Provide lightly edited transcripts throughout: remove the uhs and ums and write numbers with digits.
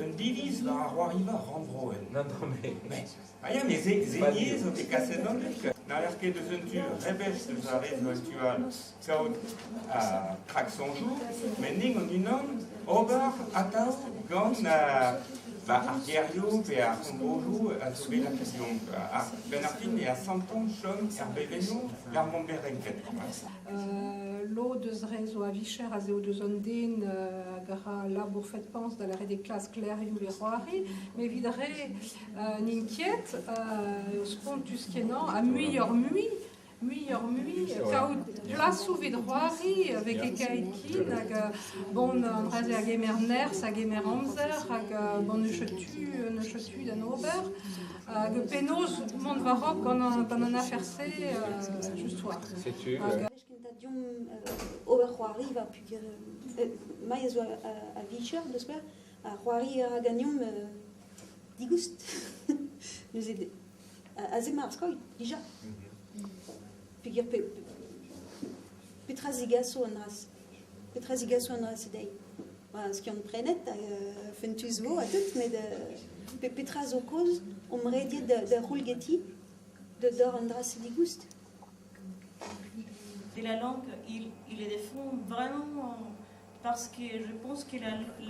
Un diviz war ar c'hoariva rannvroel. Non, non, mais... Ah ya, mais se zo bet kaset an dud. N'haller ket eus un tu rebech deus ar re zo en tu all kaout krak soñjoù, met ning an unan ober atav gant ba ar gerioù pe ar c'hombojoù a zo bet lakaet deomp. Benn ar fin e asantomp chom er bevennoù d'ar mont bet renket. Lod eus re zo a-vicher aze o deus un den hag a ra labour fet-pañs da lâret eo klask levrioù e c'hoari, met evit ar re n'int ket eo spontus-kenañ ha muioc'h-mui muioc'h-mui kaout plasoù evit c'hoari vez ket kaet kin hag bon an dra-se a gemer nerzh, a gemer amzer hag bon n'eus ket tu n'eus ket tu d'en ober. Hag penaos mont war-raok gant an afer-se just war. Setu. Kentañ deomp ober c'hoariva peogwir Mai a zo a-vicher da skouer ha c'hoari a ra ganeomp digoust. Neuze aze emañ ar skoilh dija. Peogwir petra zegaso an dra-se? Petra zegaso an dra-se dezhi? Skiant-prenet hag fentus 'vo ha tout met petra zo kaoz omp rediet da c'houl ganti da d'ober an dra-se digoust? Et la langue, il les défend vraiment parce que je pense que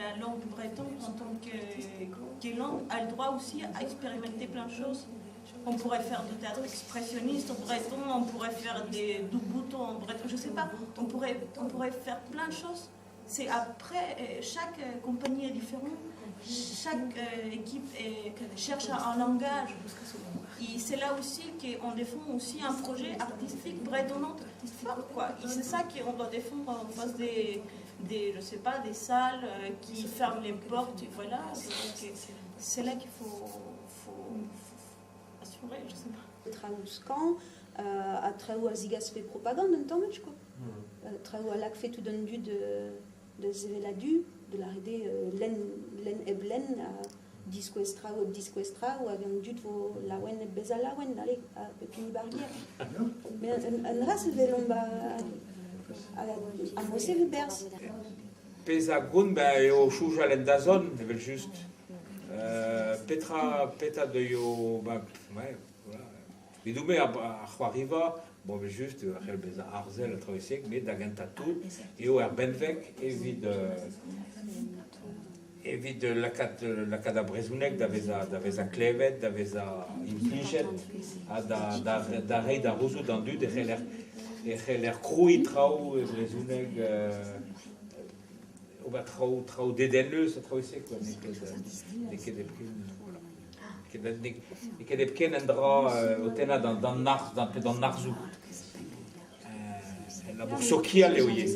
la langue bretonne en tant que langue a le droit aussi à expérimenter plein de choses. On pourrait faire du théâtre expressionniste en breton, on pourrait faire des boutons en breton, je sais pas. On pourrait faire plein de choses. C'est après, chaque compagnie est différente, chaque équipe cherche un langage. Et c'est là aussi qu'on défend aussi un projet artistique bretonnant fort, quoi. Et c'est ça qu'on doit défendre en face des, je sais pas, des salles qui ferment les portes, et voilà. C'est là qu'il faut assurer, je sais pas. Traoù skañv ha traoù a zigasfe propagande un tamm quoi. Traoù a lakfe tout an dud da sevel a-du, da lâret eo lenn, lenn hep lenn ha diskouez traoù hep diskouez traoù hag an dud vo laouen hep bezañ laouen, allez, ha pep hini 'bar gêr. Met an dra-se 'welomp a mod-se 'vez berzh. Pezh a gont ba eo soñjal en dazont evel-just. Petra petra deuio ba ouais, voilà. Evidon-me ar c'hoariva, bon evel-just a c'hell bezañ arzel ha traoù-se, met da gentañ tout eo ar benveg evit lakaat ar brezhoneg da vezañ klevet, da vezañ implijet ha da reiñ da c'houzout d'an dud e c'heller krouiñ traoù e brezhoneg, ober traoù dedennus ha traoù-se quoi, n'eo ket hepken voilà. N'eo ket hepken un dra o tennañ d'an arz pe d'an arzoù. Labour sokial eo ivez.